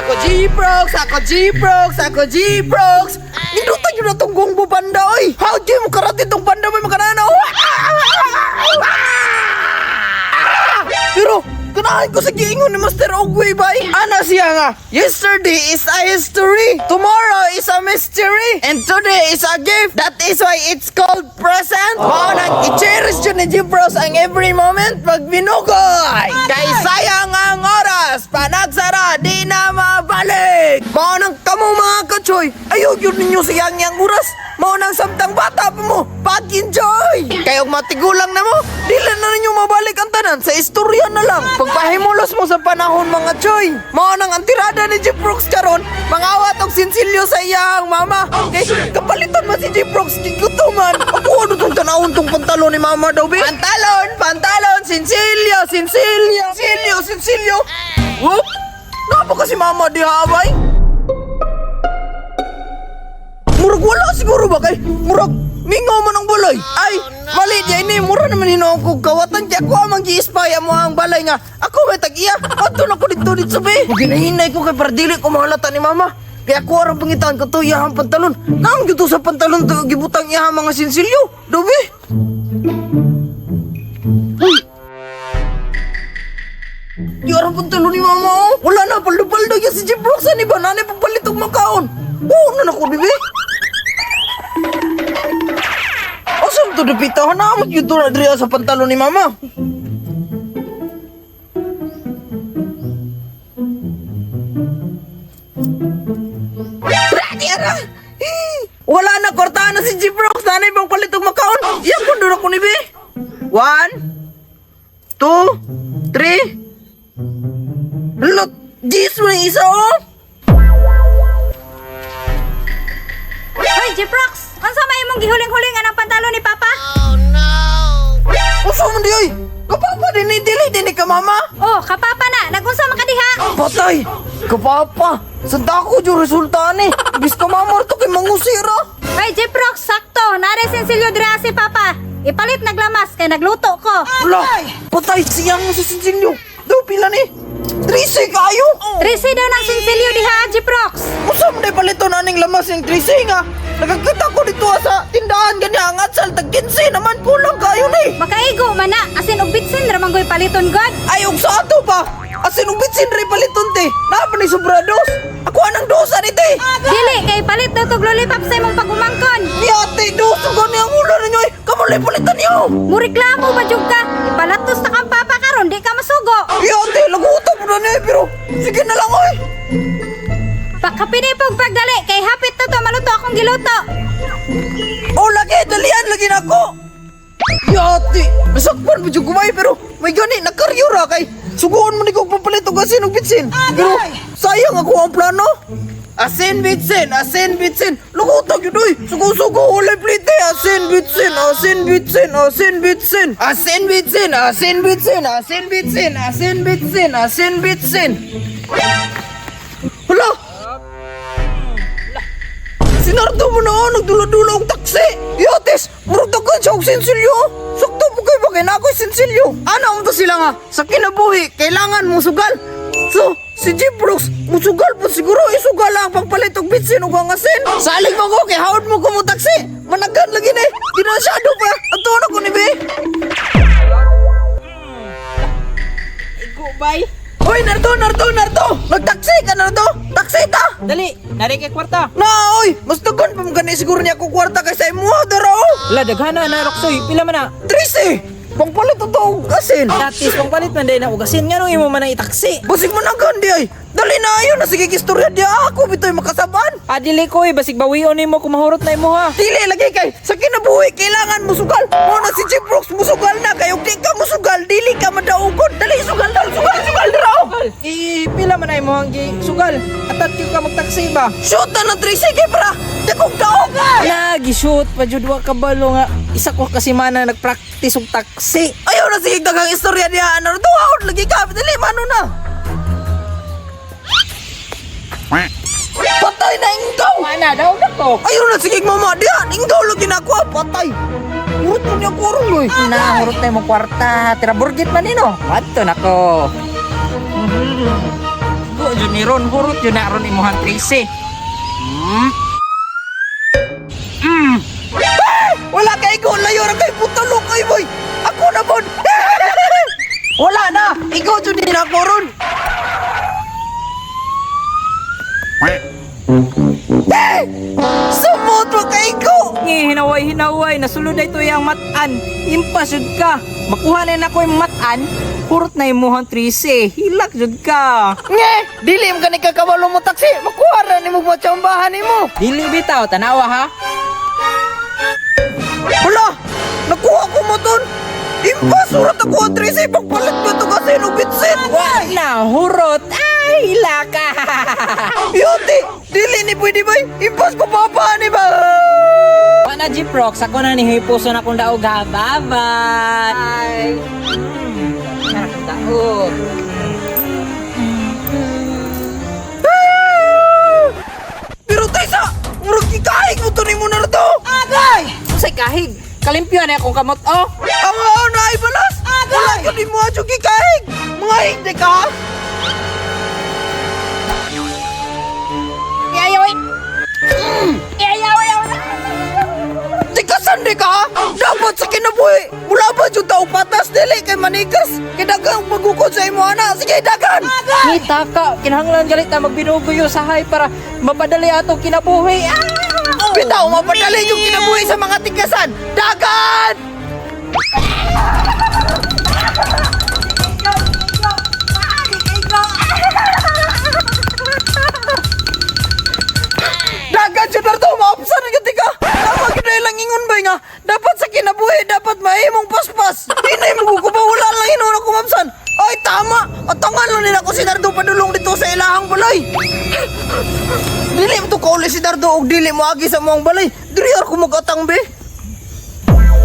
Ako G-Prox, ako G-Prox, ako G-Prox. Nindutan yun na tong gongbo panda, oy. How do mo karate tong panda may makanana? Pero, ganahan ko sa giingon ni Master Ogway, bay. Ana siya nga, yesterday is a history, tomorrow is a mystery, and today is a gift. That is why it's called present. Mao nang i-cherish yun ni G-Bros ang every moment pag binugoy. Kay sayang ang oras, panagsara, di na mabalik. Mao nang kamo mga kachoy, ayaw yun ninyo sayang yang oras. Mao nang samtang bata pa mo, pag-enjoy. Kay og matigulang na mo, dili na ninyo mabalik ang tanan sa istorya na lang. Pagpahimulos mo sa panahon mga choy. Mao nang ang tirada ni Jeff Brooks karon, mangawat og sinsilyo sa iyang mama. Kay kapalitan man si Jeff Brooks, gigutuman. Ako ano tong tanawon tong pantalon ni mama daw be? Pantalon, pantalon, sinsilyo, sinsilyo, sinsilyo, sinsilyo. Whoop! Napa kasi mama diha abay? Murag wala siguro ba kay murag mingaw man ang balay. Ay, mali di ini mura naman hinuon ko kawatan kay ako amang gi-spy amo ang balay nga. Ako may tag-iya. Adto na ko dito dito be. Ginahinay ko kay para dili ko mahalata ni mama. Kaya ako arang pangitaan ko to iyahang pantalon. Naang gyud to sa pantalon to gibutang iyahang mga sinsilyo. Dobe. Uy. Di arang pantalon ni mama oh. Wala na paldo-paldo yan si Jeff Brooks ani ba nanay pagpalit og makaon. Oo na nako bibi. Asa to dapita na mo gyud to na diri sa pantalon ni mama. Rati ara. Wala na kortahan na si Jeff Brooks nanay bang palit og makaon. Iya kun doon ako ni bi. 1 2 3. Look, Jis mo yung isa oh. Hoy, Jeprox! Unsa may imong gihuling-huling anang pantalon ni Papa? Usa man di oy. Kapapa din ni dili din ni ka mama. Oh, kapapa na! Nagunsa man ka diha? Patay! Kapapa! Santa ko yung resulta ni. Ibis ka mama to kay mangusira. Hoy, Jeprox, sakto! Nare sinsilyo dira si Papa. Ipalit naglamas kay nagluto ko. Wala! Patay! Siyang sa sinsilyo. Daw pila ni? 13 kayo! 13 daw ng sinsilyo diha, Jeprox. Usa man day palito na ning lamas yung 13 nga. Nagkakita ko dito sa tindahan gani ang atsal tag 15 naman kulang kayo ni. Makaigo man na, asin og bitsin ra man goy paliton god. Ay og sa ato pa. Asin og bitsin rin paliton te. Naa pa ni sobrados. Ako anang dosa ni te. Dili kay palit daw tog lollipop sa imong pagumangkon. Ni ate, dosa gani ang ulo ninyo eh. Kamo lang palitan niyo. Mureklamo ba jud ka? Ipalatos ta kang papa karon di ka masugo. Ate, lagutok na niya eh, pero sige na lang oy. Pakapinipog pagdali kay hapit na to maluto akong giluto. O lagi, dalian lagi na ako. Ate, nasakpan pa dyan kumay pero may gani, nakaryura kay suguon mo ni kong papalit og asin og bitsin. Pero sayang ako ang plano. Asin bitsin, asin bitsin. Lugutag yun oy. Sugo-sugo walay plite. Asin bitsin, asin bitsin, asin bitsin. Asin bitsin, asin bitsin, asin bitsin, asin bitsin, asin bitsin. Hala! Sinardo mo na oh, nagdula-dula og taksi. Yates, murag daghan siya og sinsilyo. Sakto po kay bagay na ako'y sinsilyo. Ano mo to sila nga? Sa kinabuhi, kailangan mo sugal. So, si G. Brooks, musugal po siguro isugal lang pagpalit og bitsin ug ang asin. Salig mo ko kay hawd mo ko mo taksi. Managan lagi ni. Ginasyado pa. Ato na ko ni be. Igo, bay. Hoy, Nardo, Nardo, Nardo. Nagtaksi ka Nardo. Taksi ta. Dali, nari kay kwarta. Na, oy, mas daghan pa man gani siguro niya ko kwarta kaysa imo dara oh. La, daghana na, Roxoy. Pila man na? 13! Pangpalit ito og asin. Tatis, pang palit man day na ugasin. Nga nung imo man ang itaksi. Basig mo na gandi ay. Dali na ayon na sige istorya di ako bitoy makasaban. Adili ko eh, basig bawion nimo kung mahurot na imo ha. Dili lagi kay sa kinabuhi kailangan musugal. Mo na si Jeff Brooks musugal na kay og di ka musugal dili ka madaugon. Dali sugal dal sugal sugal dira. oh. Eh, pila man na imo ang gi sugal. Atat ka magtaksi ba? Shoot na ng 13 kay para di kong daog. Na, gishoot pa jud wa kabalo nga. Isa ko kasi mana nagpractice og taksi. Ayaw na sige daghang istorya niya ano duhaon lagi ka dali mano na. Patay na inggaw. Mana daw na ko. Ayaw na sige mama diha inggaw lagi na ako ah, patay. Urot mo niya ko ron oy. Na, hurot na imong kwarta. Tira burgit man nino. Wadto nako. Go jud ni ni ron, hurot yun na ron imuhang 13. Wala kay ko, layo ra kay putulok ay boy. Ako na bon. Wala na, ikaw jud ni ako ron. Eh! Sumot wa kay ko. Ngi, hinaway, hinaway, nasulod na ito yung matan. Impas jud ka. Makuha na nako yung matan, hurot na imuhang 13. Hilak jud ka. Nge, dili mo gani kakabalo mo taksi. Makuha ra nimo matsambahan nimo. Dili bitaw, tanawa ha. Wala! Nakuha ko mo ton! Impas! Surat ako ang 13! Pagpalit ko ito kasi no bitsit! Wa na, hurot. Ay, hilak ka. Beauty! Dili ni pwede ba? Impas ko papa ni ba? Wa na Jeprox, ako na ni hipuso na akong daog ha. Bye-bye. Na akong daog. Pero Taysa! Murag gikahig mo to ni mo na to! Agay! Usay kahig. Kalimpyo na akong kamot oh. Ang aon na ay balas! Wala ka ni mo adyo gikahig! Mga higde ka! Ayaw Ayaw Tikasan di ka! Dapat sa kinabuhi! Mula ba dyan tao patas dili kay manikas? Kay dagang magukod sa imo ana! Sige dagan! Ngita ka, kinahanglan galit na magbinugoyo sa hay para mapadali atong kinabuhi. Ah! Bitaw, mapadali yung kinabuhi sa mga tikasan! Dagan! Dagan siya narto, maupsan na gyud ka. Tama gyud na ilang ingon bay nga. Dapat sa kinabuhi, dapat mahimong paspas. Hinay mo ko ba wala lang hinuon ako mapsan. Ay tama, atangan lang nila ko si Nardo padulong dito sa ilahang balay. Dili mo to kauli si Nardo og dili mo agi sa moang balay. Diri ako magatang be.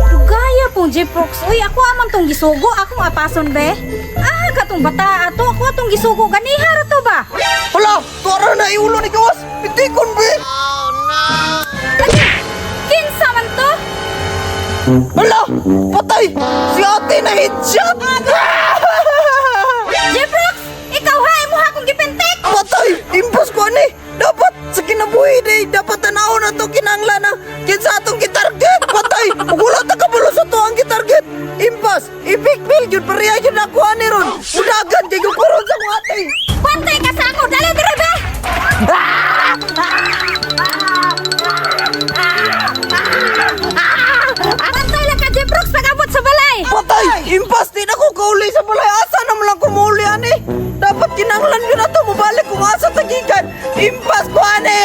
Dugaya pong Jeprox. Uy, ako aman tong gisugo, akong apason be. Ah, katong bata ato, ako atong gisugo ganiha ra to ba? Hala, tuara na iulo ni gawas. Pitikon be. Lagi, kinsa man to? Hala, patay. Si ate na headshot. Jeprox, ikaw ha, imuha akong gipentek. Patay! Impos ko ani! Dapat sa kinabuhi day, dapat tanaw na to kinanglan na kinsa atong gitarget! Patay! Ug wala ta kabalo sa to ang gitarget! Impas! Ipikpil gyud pareha gyud ako ani ron! Mudagan kay gukuron sa akong ate! Pantay ka sa ako, dali diri be. Pantay lang ka Jeprox pag-abot sa balay. Patay! Impas! Di na ko kauli sa balay! Asa naman lang kumuuli ani? Dapat kinanglan yun ato mubalik kung asa tagikan! Impas ko ani!